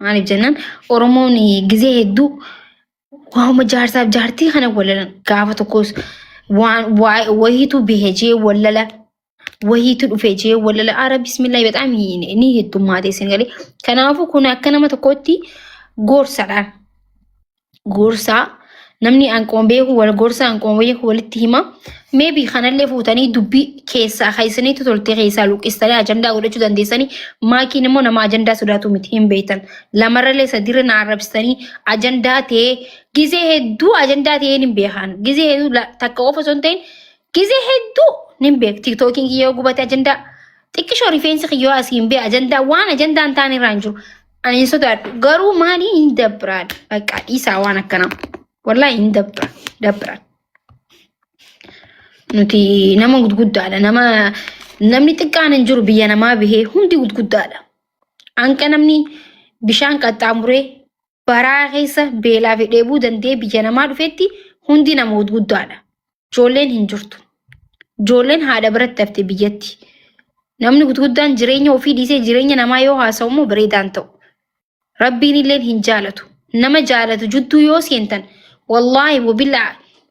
Maaliif jennaan Oromoon gizee hedduu waanuma jaarsaaf jaartii kana walalan gaafa tokkos waan wahiitu bahe jee walala wahiitu dhufe jee walala ara bismillah bexaam ni heddummaate isin galee. Kanaafuu kun akka nama tokkootti gorsadhaan. Gorsaa namni anqoon beeku wal gorsa anqoon beeku walitti hima. Maybe kanallee fuutanii dubbii keessaa keessanitti tolte keessaa luqqistanii ajandaa godhachuu dandeessanii. Maakiin immoo nama ajandaa sodaatu miti hin beektan. Lamarrallee sadiirra na arrabsitanii ajandaa ta'ee gizee hedduu ajandaa ta'ee hin beekan. Gizee hedduu takka qofa osoo hin ta'in gizee hedduu hin beek. Tiktookiin kiyyoo gubate ajandaa xiqqishoo rifeensi kiyyoo asiin bee ajandaa waan ajandaa hin taane irraa hin jiru. Ani hin sodaadhu. Garuu maali hin dabbiraan. Bakka dhiisaa waan akkanaa. Wallaahi hin dabbira. Dabbiraan. Nuti nama gudguddaadha. Nama namni xiqqaan hin jiru biyya namaa bahee hundi gudguddaadha. Hanqa namni bishaan qaxxaamuree baraa keessa beelaa fi dheebuu danda'ee biyya namaa dhufetti hundi nama gudguddaadha. Ijoolleen hin jirtu. Ijoolleen haadha biratti hafte biyyatti. Namni gudguddaan jireenya ofii dhiisee jireenya namaa yoo haasa'u immoo bareedaan ta'u. Rabbiin illeen hin jaalatu. Nama jaalatu jidduu yoo seentan wallaahi wabillaa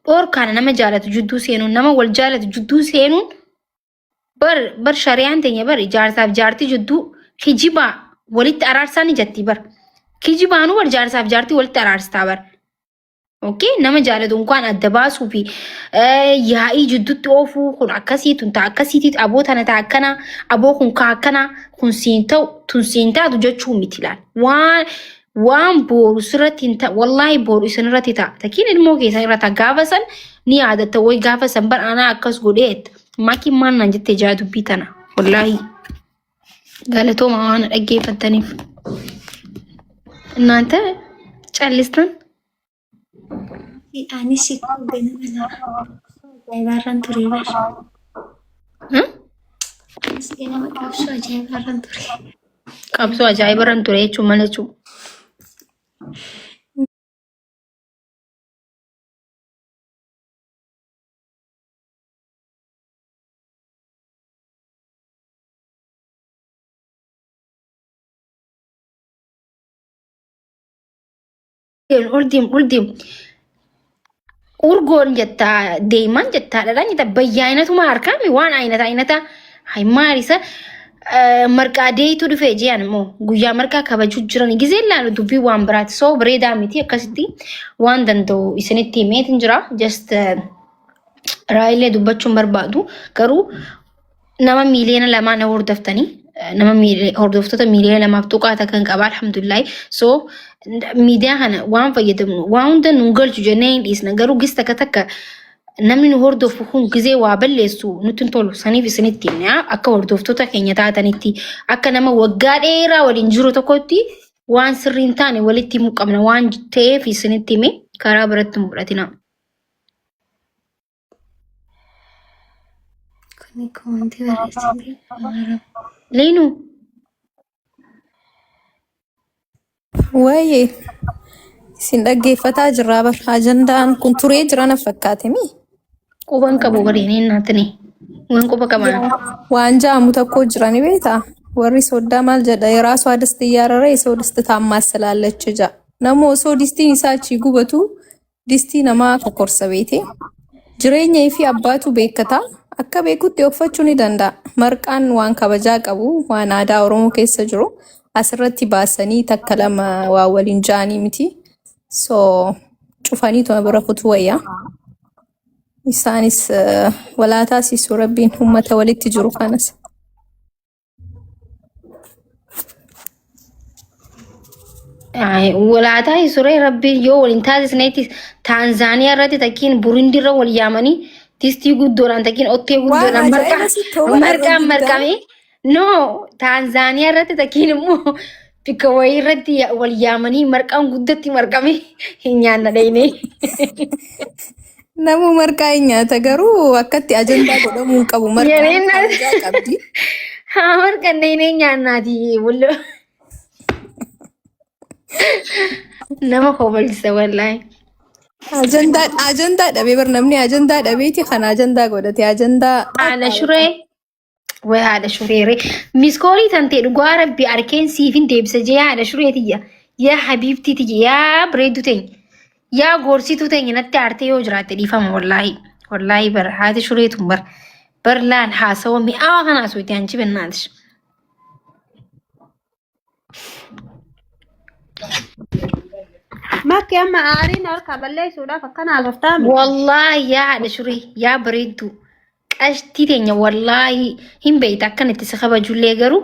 dhoorkaana nama jaalatu jidduu seenuun nama wal jaalatu jidduu seenuun bar bar shari'aan teenya bar jaarsaaf jaartii jidduu kijibaa walitti araarsaa ni jatti bar. Kijibaanuu bar jaarsaaf jaartii walitti araarstaa bar. Okay, nama jaalatu unkaan adda baasuu fi yaa'ii jidduutti oofuu kun akkasii tun ta'a akkasiiti aboo tana ta'a akkana aboo kun kaa akkana kun siin ta'u tun siin taatu jechuu miti laal. Waan waan booru sirratti hin ta'a wallaahi booru isin irratti ta'a takkiin ilmoo keessan irra ta'a gaafa san ni yaadatta wayi gaafa san bar anaa akkas godhee jetta. Makiin maal naan jettee jaa dubbii tana wallaahi. Galatooma waan na dhaggeeffattaniif. እናንተ callistan. Anis ganama ajaa'ibaarran ture bar. Anis ganama qabsoo ajaa'ibaarran ture. Qabsoo ajaa'ibarran ture jechuun maal jechuudha? Ol deem ol deem. Urgoon jettaa deeman jettaa dhadhaan jettaa bayyaayinatuma harkaami waan ayinata ayinata hay maal isa marqaa deeyitu dhufee ji'an immoo guyyaa marqaa kabajuu jiran gizee laalu dubbii waan biraati soo bareedaa miti akkasitti waan danda'u isinitti himeetin jira just raayillee dubbachuun barbaadu garuu nama miiliyoona 2 na hordoftanii nama hordoftoota miiliyoona 2 tuqaa takka hin qaba alhamdulillahi. So miidiyaa kana waan fayyadamnu waan hunda nu galchu jennee hin dhiisna garuu gis takka takka namni nu hordofu kun gizee waa balleessu nutti hin tolu saniif isinitti himne akka hordoftoota keenya taatanitti akka nama waggaa dheeraa waliin jiru tokkotti waan sirrii hin taane walitti himuu qabna waan ta'eef isinitti hime karaa biratti hin fudhatina. Kuni komantii barreessite. Liinu. Waayee isin dhaggeeffataa jirraa bar ajandaan kun turee jira na fakkaate mi? Quban qabu bariin hin naatini. Waan quba qabaan. Waan ja'amu tokko jira ni beektaa? Warri soddaa maal jedha የራሷ ድስት እያረረ የሰው ድስት ታማስላለች jedha. Nama osoo distiin isaa achii gubatu distii namaa kokorsa beete. Jireenya fi abbaatu beekata. Akka beekutti uffachuu ni danda'a. Marqaan waan kabajaa qabu, waan aadaa Oromoo keessa jiru asirratti baasanii takka lama waa waliin ja'anii miti. So cufaniituma bira kutuu wayya. Isaanis walaa taasisu rabbiin uummata walitti jiru kanas. Walaa taasisuree rabbiin yoo waliin taasisneetti Taanzaaniyaa irratti takkiin Burundii irra wal yaamanii distii guddoodhaan takkiin ottee Waan guddoodhaan marqaa ajaa'iba sitti ta'uu irra marqaan guddaa. marqamee no Taanzaaniyaa irratti takkiin immoo bikka wayii irratti wal yaamanii marqaan guddatti marqamee hin nyaanna dhayinee. Namuu marqaa hin nyaata garuu akkatti ajandaa godhamuu hin qabu. Marqaan Yereen kabajaa qabdi. haa marqan dhayinee nyaannaati bulloo nama kobalchisa wallaahi. Ajandaa ajandaa dhabee bar namni ajandaa dhabeeti kan ajandaa godhate ajandaa Haadha shuree way haadha shureere miskoolii tan ta'e dhugaa rabbi arkeen siif hin deebisa jee haadha shuree tiyya. Yaa habiibtii tiyya yaa bareedduu teenya yaa gorsituu teenya natti aartee yoo jiraatte dhiifama wallaahi wallaahi bar haati shuree tun bar bar laal haasawa mi'aawa kana asootti anchi bennaatish. Makki amma aariin harkaa balleessuudhaaf akkana haasoftaa miti. Wallaahi yaa haadha shuree yaa bareedduu qashtii teenya wallaahi hin beekta akkan itti si kabajullee garuu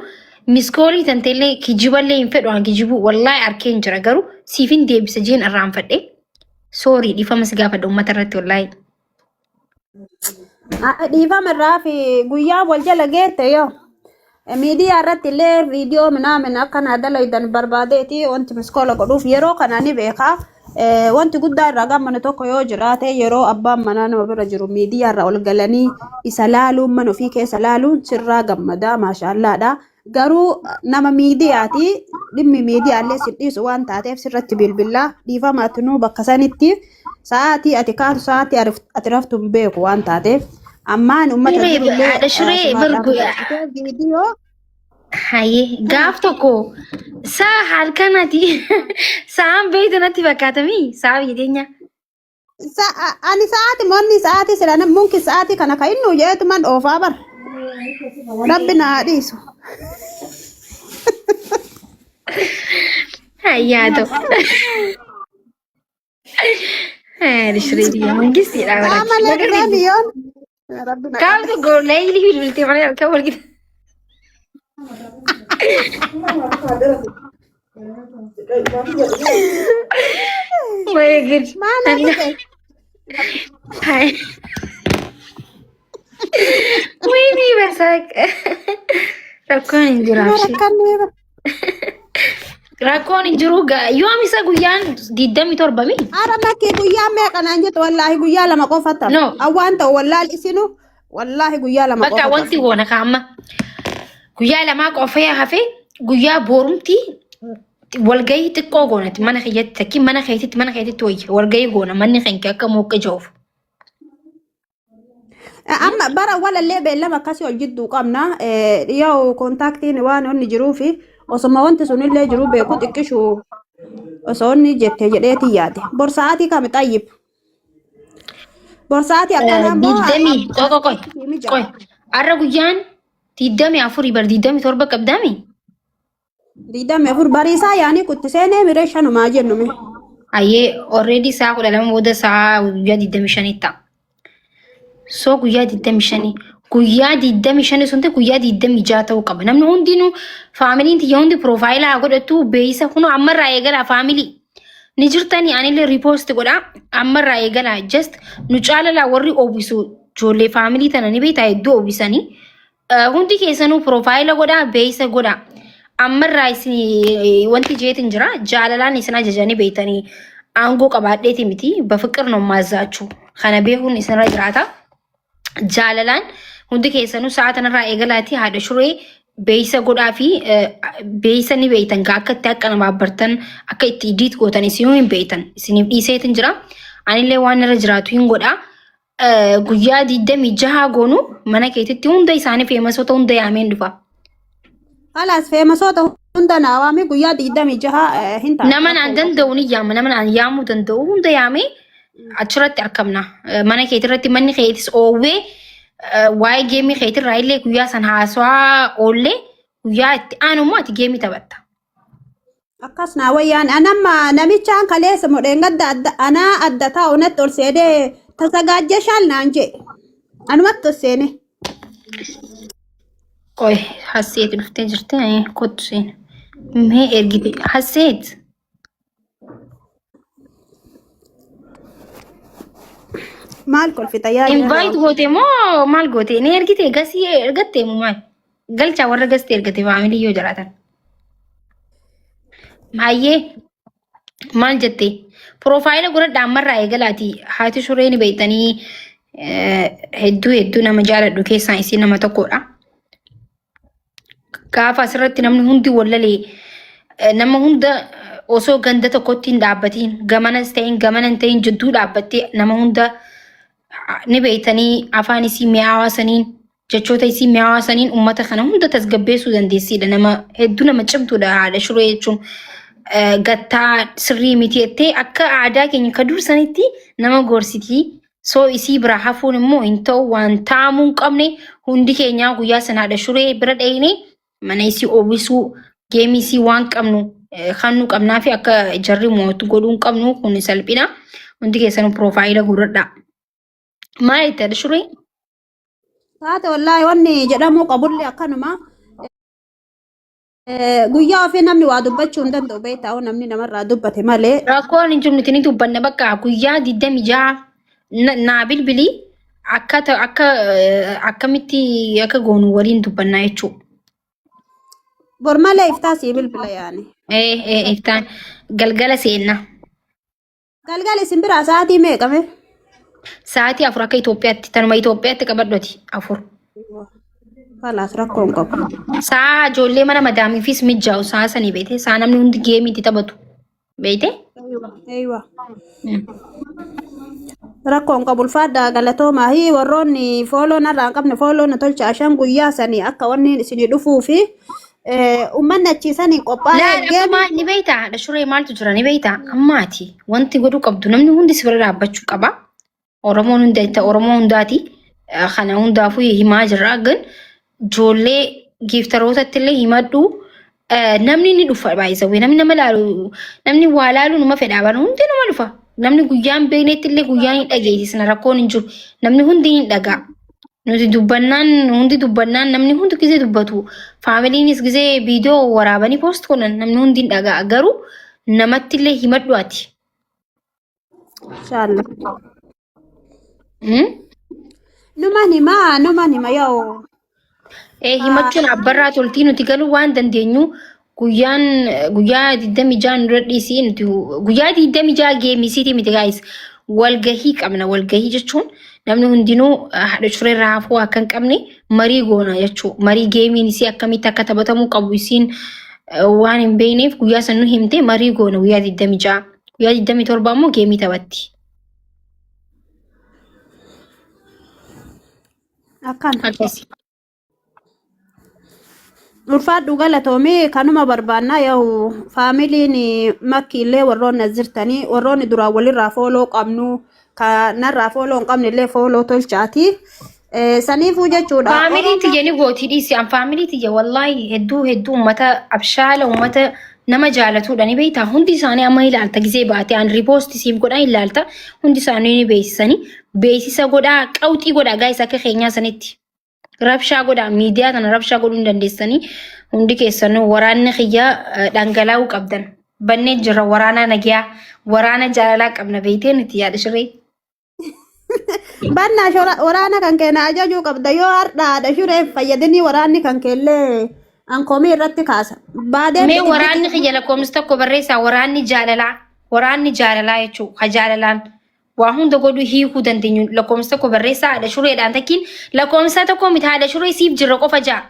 miskoolii tanteellee kijiballee hin fedhu an kijibuu wallaahi arkeen jira garuu siif hin deebisa jeen irraanfadhe soorii dhiifama si gaafadha uummata irratti wallaahi. Dhiifama irraa fi guyyaa wal jala geette yoo miidiyaa irratti illee viidiyoo minaamin akkana dalaydan barbaadeeti wanti miskoola godhuuf yeroo kana ni beeka. Wanti guddaa irraa gammanu tokko yoo jiraate yeroo abbaan manaa nama bira jiru miidiyaa irra ol galanii isa laaluun mana ofii keessa laaluun sirraa gammadaa maashaallaadha. Garuu nama miidiyaati dhimmi miidiyaallee si dhiisu waan taateef sirratti bilbilaa dhiifama atinuu bakka sanitti sa'aatii ati kaatu sa'aatii ati raftu hin beeku waan taateef ammaan uummata Shuree jirullee haadha shuree sumaadhaaf bargu dabarsitee viidiyoo hayyee gaaf tokko saa halkanati sa'aan beeytu natti fakkaatamii sa'a biyya teenya. Ani sa'aati moonni sa'aati sila munki sa'aati kana kan inni jeetuman oofaa bar rabbi na haa dhiisu. Hayyaa ta'u. Haadha shuree biyya mangistiidha Saa barakki. malee Nagarri dhufee biyyoon rabbi na gaaf qabe. tokko leeyilii bilbiltee malee halkan wal gita. Way gud. Maal dhufe? Hai. Wayni basaaq. Rakkoon hin jiru Nama abshii. rakkannee bara. Rakkoon hin jiru yoom isa guyyaan 27 mi? Ara makkee guyyaa meeqa naan jettu wallaahi guyyaa lama qofa ta'a. No. Awwaan ta'u wallaal isinu wallaahi guyyaa lama Bakka qofa wanti ta'a. goona kaa'amma. Guyyaa lamaa qofa hafe guyyaa boorumti walgahii xiqqoo goonati mana kiyyatti takki mana keetitti mana keetitti wayya walgahii goona manni keenya akka mooqqa jiruuf. Amma bara walallee beellama akkasii ol jidduu qabna. Yoo kontaaktiin waan inni jiruu fi osoma wanti sunillee jiru beeku xiqqishu osoo inni jette jedheeti yaade. Bor sa'aatii kami xayyib? Bor sa'aatii akkanaa immoo Digdamii qoy qoy qoy mijaa. qoy har'a guyyaan 24 bar 27 qabdaami? 24 bariisaa yaanii kutti seenee miree shanumaa jennu mee. Ayyee already sa'a 12 booda sa'a guyyaa 25 ta'a. So guyyaa 25 guyyaa 25 sun ta'e guyyaa 26 ta'uu qaba. Namni hundinuu faamiliin tiyya hundi piroofaayila haa godhattu beeysa kunoo ammarraa eegalaa faamilii. Ni jirtanii anillee riipoosti godhaa ammarraa eegalaa just nu caalalaa warri oowwisu ijoollee faamilii tana ni beektaa hedduu oowwisanii. Hundi keessanuu piroofaayila godhaa beeysa godhaa. Ammarraa isin wanti jeetin jira jaalalaan isin ajajanii beeytanii aangoo qabaadheeti miti bafiqir no maazzaachuu kana beekuun isinirra jiraata. Jaalalaan hundi keessanuu sa'a tanarraa eegalaati haadha shuree beeysa godhaa fi beeysa ni beeytan gaa akka itti haqa namaa bartan akka itti idiit gootan isinuu hin beeytan isiniif dhiiseetin jira. Anillee waan irra jiraatu hin godhaa. Guyyaa 26 goonu mana keetitti hunda isaanii feemasoota hunda yaameen dhufa. Halaas feemasoota hunda naa waami guyyaa 26 hin ta'a. Nama naan danda'u ni yaama. Nama naan yaamuu danda'u hunda yaamee achirratti argamna. Mana keetirratti manni keetis oowwee waa'ee geemii keetirraa illee guyyaa san haasawaa oollee guyyaa itti aanu immoo ati geemii taphatta. Akkas naa wayyaan anamma namichaan kaleessa modheengadda adda anaa adda taa'u natti ol seenee tasagaajja shaal naan jee anumatti ol seene. Qoy hasseet dhuftee jirti kottu seena. Mee ergite hasseet. Maal kolfita yaa Invite goote moo maal goote? Ni ergite gasii ergatte moo maal? Galchaa warra gaste ergate faamilii yoo jiraatan. Maayyee maal jette? Piroofaayila godhadhaa ammarraa eegalaati. Haati shuree ni beektanii hedduu hedduu nama jaaladhu keessaa isii nama tokkodha. Gaafa asirratti namni hundi wallalee nama hunda osoo ganda tokkotti hin dhaabbatiin gamanas ta'in gamana hin ta'in jidduu dhaabbattee nama hunda ni beektanii afaan isii mi'aawaa saniin jechoota isii mi'aawaa saniin ummata kana hunda tasgabbeessuu dandeessiidha. Nama hedduu nama cimtuudha haadha shuree jechuun. Gattaa sirrii miti jettee akka aadaa keenya ka dur sanitti nama gorsitii. So isii bira hafuun immoo hin ta'u, waan taa'amuu hin qabne. Hundi keenyaa guyyaa sana haadha shuree bira dhayine mana isii oobisuu, geemii isii waan qabnu kan nu qabnaa fi akka jarri mo'atu godhuu hin qabnu. Kun salphina. Hundi keessanuu piroofaayila guurradhaa. Maal itti haadha shuree? Taate wallaahi, wanni jedhamuu qabullee akkanuma. Guyyaa ofii namni waa dubbachuu hin danda'u, beektaa, namni namarraa dubbate malee. Rakkoon hin jiru, nuti ni dubbanna. Bakka guyyaa 26 naa bilbilii, akka akka akkamitti akka goonu waliin dubbannaa jechuudha. Bor malee iftaa sii bilbila yaani. Iftaan galgala seenna. Galgala isin biraa sa'aatii meeqame? Sa'aatii 4 akka Itoophiyaatti, tanuma Itoophiyaatti qabadhoti 4. Kalaas, rakkoo hin qabu. Sa'a ijoollee mana madaamiifis mijaa'u sa'a sanii beekte, sa'a namni hundi geemii itti taphatu beekte. Eeywa. Rakkoo hin qabu, ulfaadha, galatoomaa. Hi, warroonni follow narraa hin qabne follow na tolcha shan guyyaa sanii akka wanni isinii dhufuu fi uummanni achii sanii qophaa'ee Laal amma geemii. Maal ni beektaa? Haadha shuree, maaltu jira ni beektaa? Ammaati wanti godhuu qabdu, namni hundi si bira dhaabbachuu qaba. Oromoon hundi Oromoo hundaati. Kana hundaafuu himaa jirra. Gan ijoollee giiftarootatti illee himadhu. Namni ni dhufa baay'isawee, namni nama laalu, namni waa laalu numa fedhaa bara, hundi numa dhufa. Namni guyyaan beeknetti illee guyyaan hin dhageessisna, rakkoon hin jiru. Namni hundi hin dhagaa. Nuti dubbannaan, hundi dubbannaan, namni hundi gisee dubbatu, faamiliinis gisee viidiyoo waraabanii post godhan, namni hundi hin dhagaa. Garuu namatti illee himadhu ati. Inshallah. Hmm? Numan himaa, numan hima yoo. Himachuun abbarraa toltii. Nuti galuu waan dandeenyu guyyaan guyyaa 26 dura dhiisii, nuti guyyaa 26 geemisiitii miti guys, walgahii qabna. Walgahii jechuun namni hundinuu haadha shuree irraa hafuu akka hin qabne marii goona jechuu. Marii geemiin isii akkamitti akka taphatamuu qabu isiin waan hin beekneef, guyyaa san nu himte, marii goona guyyaa 26. Guyyaa 27 immoo geemii taphatti. Akkana. Akkasi. Ulfaadhu, galatoomii. Kanuma barbaannaa. Yaa'u faamiliin makki illee, warroonni as jirtanii, warroonni duraan walirraa follow qabnu, kanarraa follow hin qabne illee follow tolchaati. Saniifuu jechuudha. Faamilii tiyya ni gooti, dhiisi. An faamilii tiyya wallaahi hedduu hedduu uummata abshaala, uummata nama jaalatudha, ni beektaa. Hundi isaanii amma ilaalta, gizee baate an repost siif godhaa ilaalta, hundi isaanii ni beeksisanii, beeksisa godhaa, qawxii godhaa guys, akka keenyaa sanitti. Rabshaa godhaa, miidiyaa kana rabshaa godhuu hin dandeessanii. Hundi keessanuu waraanni kiyya dhangalaa'uu qabdan. Bannee jirra, waraana nagiyaa, waraana jaalalaa qabna beektee nuti, yaada shiree. Bannaa waraana kan keenya ajajuu qabda. Yoo har'a haadha shureef fayyadanii, waraanni kan keellee ankoomii irratti kaasa. Baadee Mee waraanni kiyya lakkoofsa tokko barreessaa. Waraanni jaalalaa, waraanni jaalalaa jechuun ka jaalalaan waa hunda godhuu hiikuu dandeenyu lakkoofsa tokko barreessaa. Haadha shureedhaan takkiin lakkoofsa tokko miti, haadha shuree siif jirra qofa ja'a.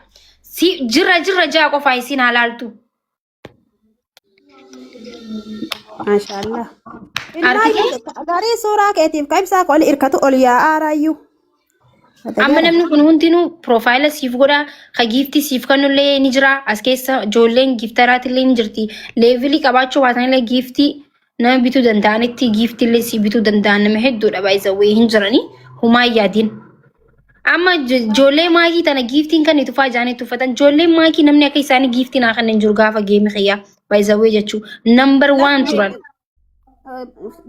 Si jirra jirra ja'a qofa, isiin haa laaltu. Maashaallah. Argitee? Ilmaan garii suuraa keetiif ka ibsaa ol irkatu ol yaa'aa raayyuu. Amma namni kun hundinuu piroofaayila siif godha, ka giiftii siif kennullee ni jira. As keessa ijoolleen giiftaraatillee ni jirti. Leevilii qabaachuu baatanillee giiftii nama bituu danda'anitti giiftiillee si bituu danda'an nama hedduudha, baay'isawwee hin jiranii, humaa hin yaadin. Amma ijoollee maakii tana giiftiin kan itti tufaa jaanii tuffatan. Ijoolleen maakii namni akka isaanii giiftii naa kan hin jiru gaafa geemi kiyyaa baay'isawwee jechuu number one turan.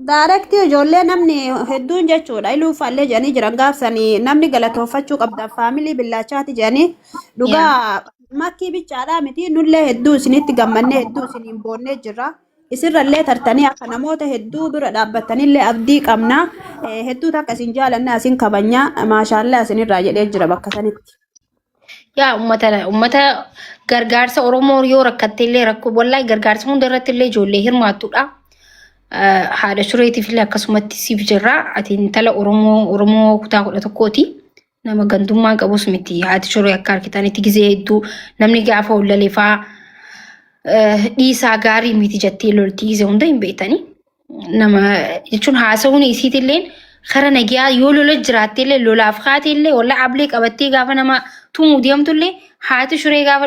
Daarektii ijoollee namni hedduun jechuudha. Iluufaallee jedhanii jiran gaafsanii, namni galatoofachuu qabda faamilii billaachaati jedhanii. Dhugaa makkii bichaadhaa miti, nullee hedduu isinitti gammannee, hedduu isiniin boonnee jirra. Isirrallee tartanii akka namoota hedduu bira dhaabbattanillee abdii qabna. Hedduu takka isin jaalanna, isin kabajna, maashaallaa isinirraa jedhee jira bakka sanitti. Yaa ummata gargaarsa Oromoo yoo rakkatte illee, rakkoo wallaahi gargaarsa hunda irratti illee ijoollee hirmaattudha. Haadha shureetiif illee akkasumatti siif jirra. Ati intala Oromoo, Oromoo kutaa 11ti. Nama gandummaa qabus miti. Haati shuree akka argitanitti gizee hedduu namni gaafa hollaleefaa dhiisaa gaarii miti jettee loltii gizee hunda hin beektanii. Nama jechuun haasa'uun isiitilleen kara nagiyaa, yoo lola jiraatte illee, lolaaf kaate illee, walla ablee qabattee gaafa nama tumuu deemtu illee, haati shuree gaafa